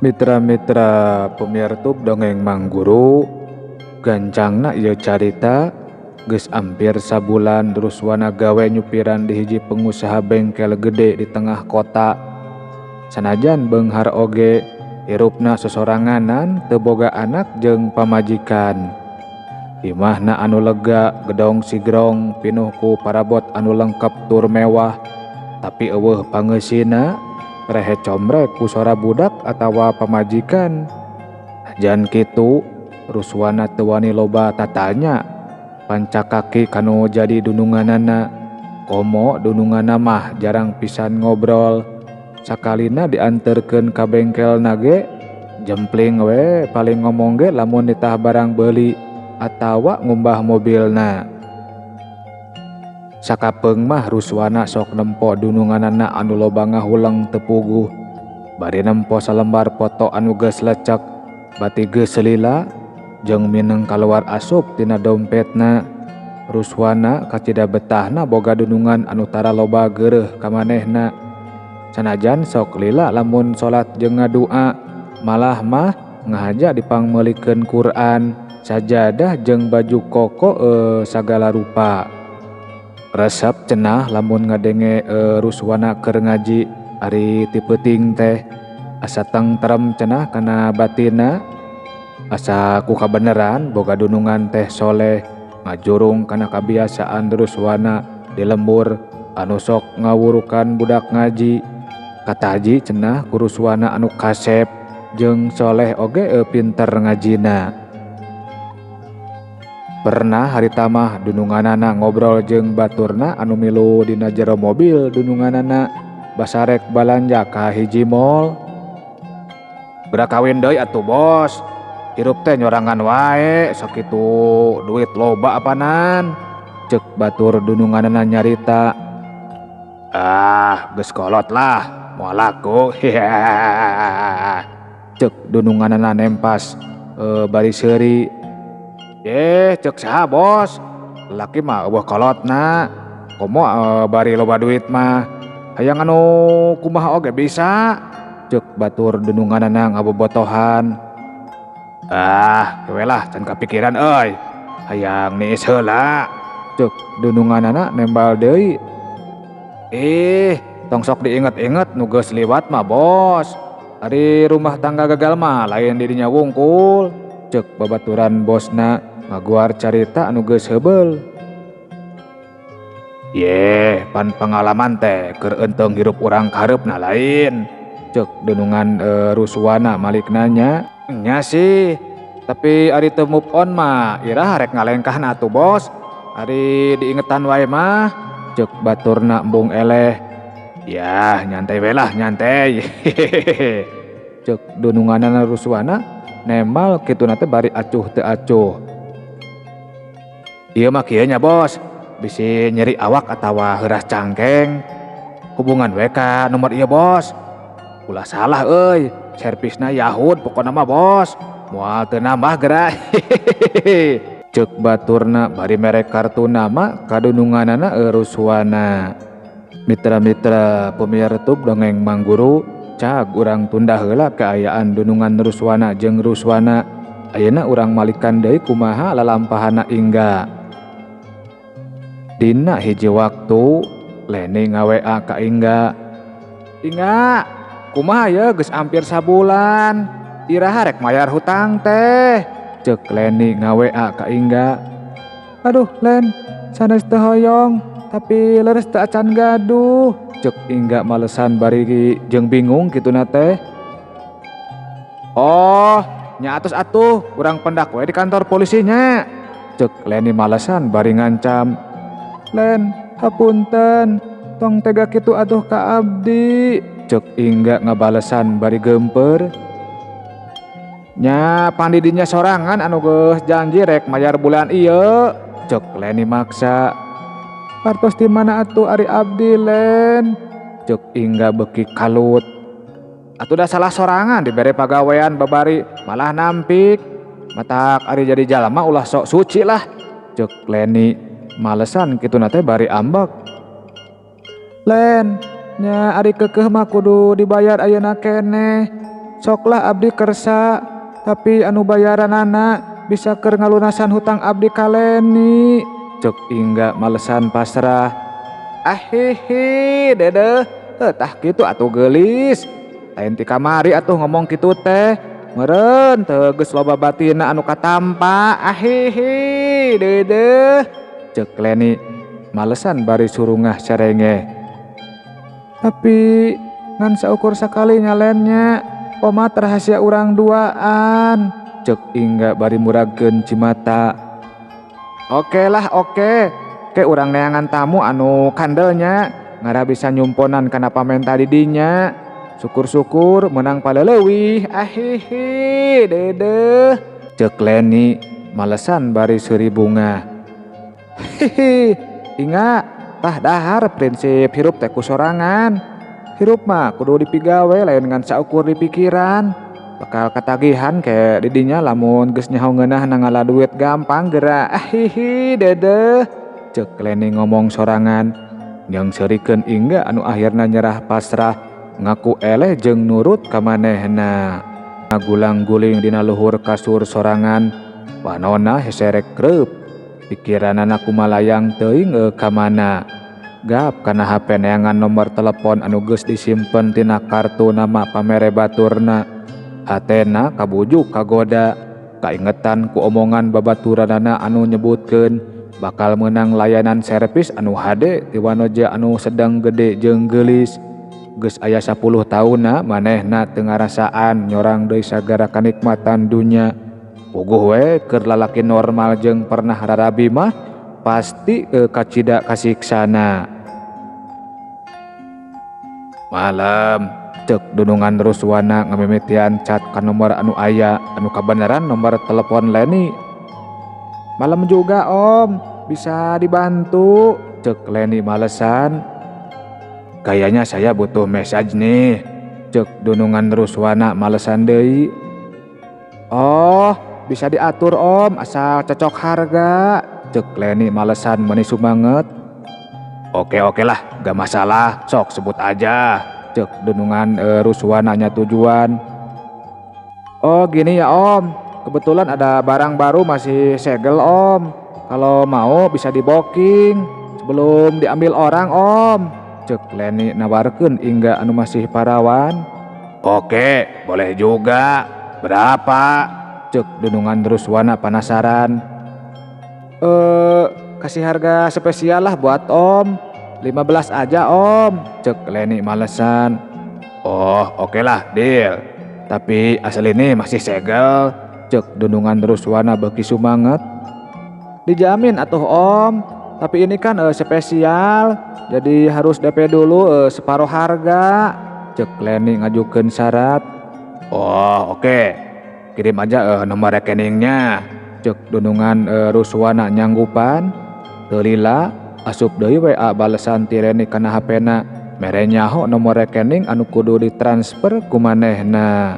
Mitra-mitra pemirtub Dongeng Mang Guru, gancangna ieu carita. Geus ampir sabulan Ruswana gawe nyupiran di hiji pengusaha bengkel gede di tengah kota. Sanajan beunghar oge, hirupna sosoranganan, teu boga anak jeung pamajikan. Imahna anu lega, gedong sigrong, pinuh ku parabot anu lengkap tur mewah, tapi euweuh pangeusina, rehe comrek ku sora budak atawa pamajikan. Najan kitu, Ruswana teu wani loba tatanya, pancakaki kanu jadi dununganana. Komo dununganna mah jarang pisan ngobrol. Sakalina dianterkeun ka bengkelna ge jempling we, paling ngomong ge lamun nitah barang beuli atawa ngumbah mobilna. Sakapeung mah Ruswana sok nempo dununganana anu loba ngahuleng teu puguh. Bari nempo salembar foto anu geus lecek, bati geus lila jeung mineng kaluar asup tina dompetna. Ruswana kacida betahna boga dunungan anu tara loba geureuh ka manehna. Sanajan sok lila lamun salat jeung ngadua, malah mah ngahaja dipangmeulikeun Quran, sajadah jeung baju koko sagala rupa. Resep cenah lamun ngadenge Ruswana keur ngaji ari ti peuting teh, asa tengtrem cenah kana batinna. Asa ku kabeneran boga dunungan teh soleh, ngajurung kana kabiasaan Ruswana di lembur anu sok ngawurukan budak ngaji. Kataji cenah ku Ruswana anu kasep jeung soleh oge pinter ngajina. Pernah harita mah dununganana ngobrol jeung baturna anu milu dina jero mobil dununganana basarek balanja ka hiji mall. Geura kawin deui atuh, Bos, hirup teh nyorangan wae, sakitu duit loba apanan, cek batur dununganana nyarita. Ah, geus kolot lah, moal laku, cek dununganana nempas bari seuri. Eh, cek saha, Bos? Lalaki mah euweuh kolotna, komo bari loba duit mah. Hayang anu kumaha oge bisa, cek batur dununganana ngabobotohan. Ah, kewe lah, can kapikiran euy. Hayang niis heula, cek dununganana nembal deui. Ih, tong sok diinget-inget nu geus liwat mah, Bos. Ari rumah tangga gagal mah lain didinya wungkul, cek babaturan bosna ngaguar carita anu geus heubeul. Yeh, pan pangalaman teh keur eunteung hirup urang kahareupna lain, cek dunungan Ruswana malik nanya. Nya sih, tapi ari teu move on mah iraha rek ngalengkahna atuh, Bos? Ari diingetan wae mah, cek baturna embung eleh. Yah, nyantai we lah, nyantai. Cek dununganana Ruswana nemal kituna teh bari acuh teu acuh. Ieu mah kieu nya, Bos, bisi nyeri awak atawa heuras cangkeng. Hubungan we ka nomor ieu, Bos. Ulah salah euy, servisna Yahud pokona mah, Bos. Moal teu nambah geura. Cek baturna bari mere kartu nama ka dununganana Ruswana. Mitra-mitra pemirtub Dongeng Mang Guru, cag urang tunda heula kaayaan dunungan Ruswana jeung Ruswana. Ayeuna urang malikan deui kumaha lalampahana Ingga. Dina hiji waktu Leni nga-WA ka Ingga. Ingga, kumaha ye, geus ampir sabulan? Iraha rek mayar hutang teh? Cek Leni nga-WA ka Ingga. Aduh, Len, sanes teu hoyong, tapi leres teu acan gaduh, cek Ingga malesan bari jeung bingung kituna teh. Oh, nya atos atuh, urang pendak we di kantor polisinya, cek Leni malesan bari ngancam. Len, hapunten, tong tega kitu atuh ka abdi, cek Ingga ngabalesan bari geumpeur. Nya pan didinya sorangan anu geus janji rek mayar bulan ieu, cek Leni maksa. Artos di mana atuh ari abdi, Len? Cek Ingga beuki kalut. Atuh da salah sorangan dibere pagawean babari malah nampik. Matak ari jadi jalma ulah sok suci lah, cek Leni malesan kituna teh bari ambek. Len, nya ari keukeuh mah kudu dibayar ayeuna keneh. Soklah abdi kersa, tapi anu bayaranana bisa keur ngalunasan hutang abdi ka Leni. Cek Ingga malesan pasrah. Ahihi dedeh, heuh tah kitu atuh geulis. Lain ti kamari atuh ngomong kitu teh. Meureun teu geus loba batina anu katampa. Ahihi dedeh. Cek Leni malesan bari surungah serengeh. Tapi ngan saukur sakali nya Len nya, omat rahasia urang duaan. Cek Ingga bari muragkeun cimata. Oke lah oke. Ke urang neangan tamu anu kandelnya ngarah bisa nyumponan kana pamenta di dinya. Syukur-syukur menang paleleuwih. Ahihi dedeh. Cek Leni malesan bari seuri bunga. Hihi, Inga, tah dahar prinsip hirup teh ku sorangan. Hirup mah kudu dipigawe lain ngan saukur di pikiran. Bakal katagihan ke didinya lamun geus nyaho ngeunah ngala duit gampang geura. Ahihi dedeh. Cek Leni ngomong sorangan. Yang seurikeun Ingga anu akhirna nyerah pasrah ngaku eleh jeung nurut ka manehna. Gulang-guling dina luhur kasur sorangan, panona heserek kreup. Pikiranana kumalayang teuing ka mana. Gap kana HP neangan nomor telepon anu geus disimpen tina kartu nama pamere baturna. Hatena kabujuk kagoda, kaingetan ku omongan babaturanana anu nyebutkeun bakal meunang layanan servis anu hade ti wanoja anu sedang gede jeung geulis. Geus aya 10 taunna manehna teu ngarasaan nyorang deui sagara kanikmatan dunya. Puguh we keur lalaki normal jeung pernah rarabi mah pasti kacida kasiksana. Malam cek dunungan Ruswana ngamimitian chat ka nomor anu aya anu kabeneran nomor telepon Leni. Malam juga om, bisa dibantu, cek Leni malesan. Kayaknya saya butuh message nih, cek dunungan Ruswana malesan deui. Oh, bisa diatur om, asal cocok harga, cek Leni malesan meuni sumanget. Oke oke lah, gak masalah, sok sebut aja, cek dunungan Ruswana nya tujuan. Oh gini ya om, kebetulan ada barang baru masih segel om. Kalau mau bisa di booking sebelum diambil orang om, cek Leni nawarkeun Ingga anu masih parawan. Oke, boleh juga. Berapa? Cek dunungan Ruswana penasaran. Kasih harga spesial lah buat om. 15 aja om, cek Leni malesan. Oh, oke lah, deal. Tapi asal ini masih segel, cek dunungan Ruswana beuki sumanget. Dijamin atuh om, tapi ini kan spesial, jadi harus DP dulu separuh harga, cek Leni ngajukeun syarat. Oh, oke. Kirim aja nomor rekeningnya, cek dunungan Ruswana nyanggupan. Teu lila asup deui WA balesan ti Leni kana HP-na, mere nyaho nomor rekening anu kudu ditransfer ku manehna.